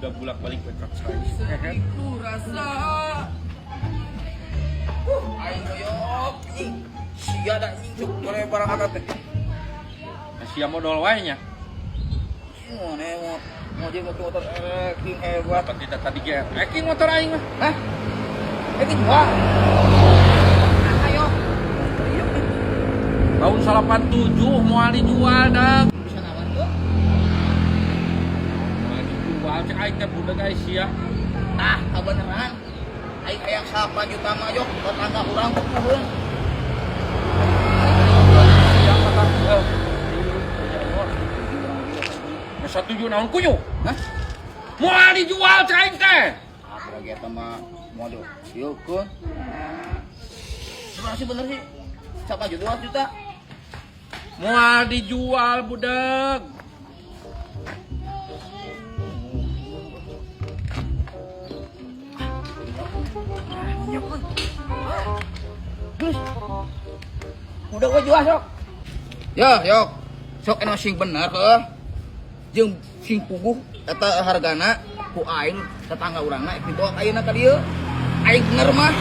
Budak bulak-balik we ka cai. Ku rasa. Aing doyok anjing. Sia da anjing cuk boleh barang akad teh. Sia modal wae nya. Mana mau mau dia mau motor king hebat. Apa kita tadi ge ranking motor aing mah. Hah? Eh jual. Ayo. Ayo. Tahun 87 moal dijual dah. Bisa nawar tuh. Moal dijual cek aing teh budak aing sia. Ah, kabeneran. Aing hayang 8 juta mah yok tetangga urang pupuheun. Sia kata Masa tujuh naon kunyuk? Hah? Moal dijual cek aing teh. Ah, lagi eta mah mau di yeukeun. Sebenarnya sih bener sih. 8 juta 2 juta. Moal dijual budak. Terus. Udah gua jual sok. Ya, yok. Sok enak sing bener heuh. Jeung sing puguh eta hargana ku aing tetangga urangna dibawa ka ayeuna ka dieu. Aing bener mah.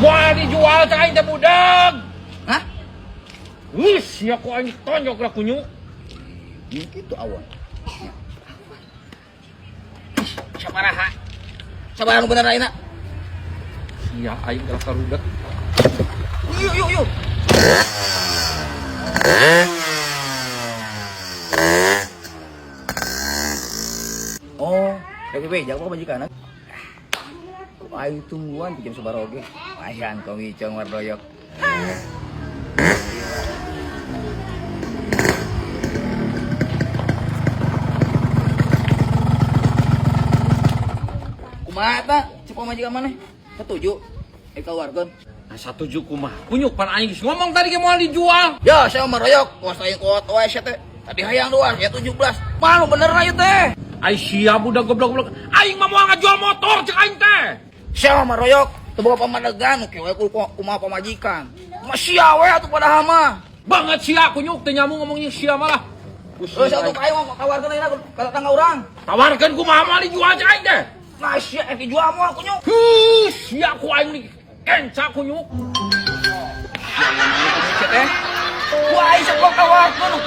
Moal dijual cek aing teh budak. Hah? Wih, sia ku aing tonjok lah kunyuk. Ini kitu awan. Sabaraha? Sabaraha nu bener ayeuna? Sia aing kalah karudak. Yuk, yuk, yuk. Oh, PPP, jangan majikan. Ku aing tungguan di jam sabaraha oge. Ayan komicong wardoyok. Kumaha eta? Cek pamajikan maneh? Setuju? Eh keluarkeun. Nah, satuju kumaha? Kunyuk pan aing geus ngomong tadi ge moal dijual. Ya, saya mah royok, kuas aing kuat wae sia teh. Tadi hayang dua, ya 17. Malu bener na ieu teh. Ai sia budak goblok-goblok. Aing mah moal ngajual motor cek aing teh. Sia mah royok, teu boga pamadegan, oke we kumaha pamajikan. Mah sia we atuh padahal mah. Banget sia kunyuk teh nyamung ngomongnya sia malah. Heuh, sia atuh ka aing mah tawarkeun ayeuna ka tetangga urang. Tawarkeun kumaha moal dijual cek aing teh. Nah, sia eh dijual moal kunyuk. Huh, sia ku aing nih kenca kunyuk. Sia teh. Ku aing sok tawarkeun.